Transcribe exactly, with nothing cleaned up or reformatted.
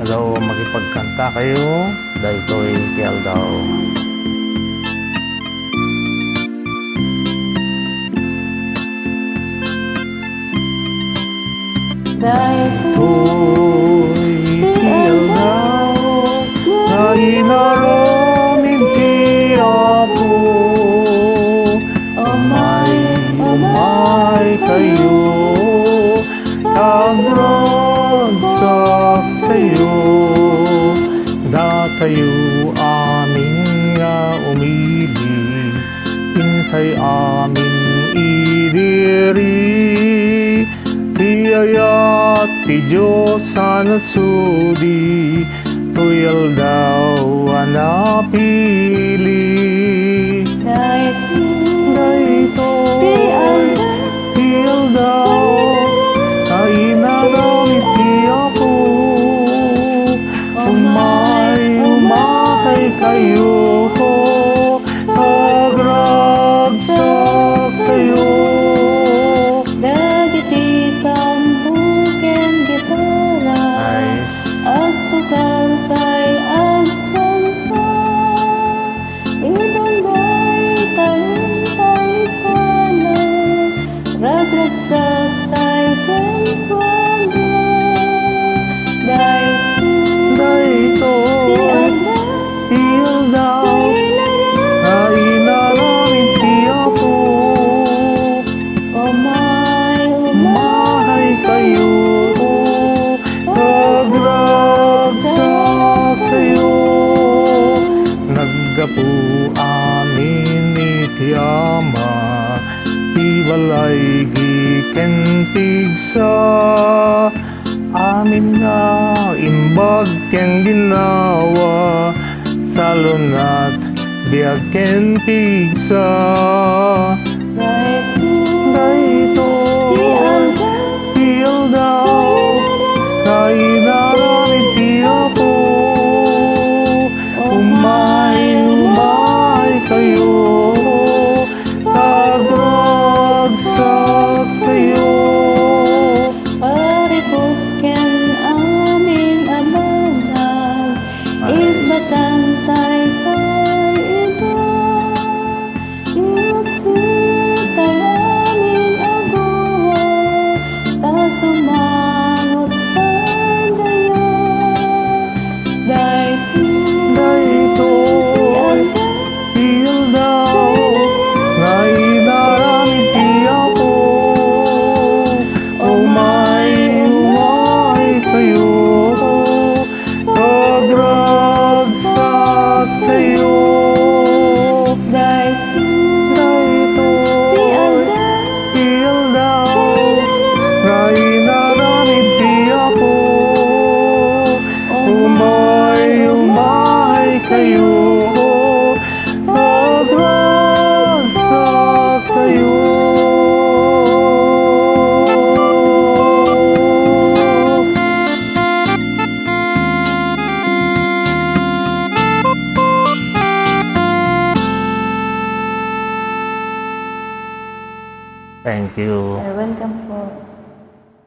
Aldaw, makipagkantakayo, daytoy ti aldaw. Daytoy ti aldaw nga inaramid ti Apo. Umay, umay kayo, agragsaktayo. Datayo amin nga umili, intay amin idi iri. Ti ayat ti Dios a nasudi, toy aldaw a napili. Daytoy ti aldaw a inaramid ti Apo. Umay, umay kayo, agragsaktayo. Dagiti tambok ken gitara, nice, agtugaw tay agkanta. Idongay tay, tay sana, ragragsak tay kenkuana. Daytoy ti aldaw nga inaramid ti Apo. Umay, umay kayo, agragsaktayo. Naggapu amin iti Ama, ti balaygi ken pigsa. Amin nga imbag ken ginnawa, salunat, biag ken pigsa. Daytoy ti aldaw nga inaramid ti Apo. Umay, umay kayo, agragsaktayo. Parikut ken amin a banag, ibatan tay kaiba. Iutsek tay amin a guaw, ta sumangot kadayo. Daytoy ti aldaw nga inaramid ti Apo. Umay, umay kayo, agragsaktayo. Daytoy ti aldaw nga inaramid ti Apo. Umay, umay kayo, agragsaktayo. Thank you. You're welcome.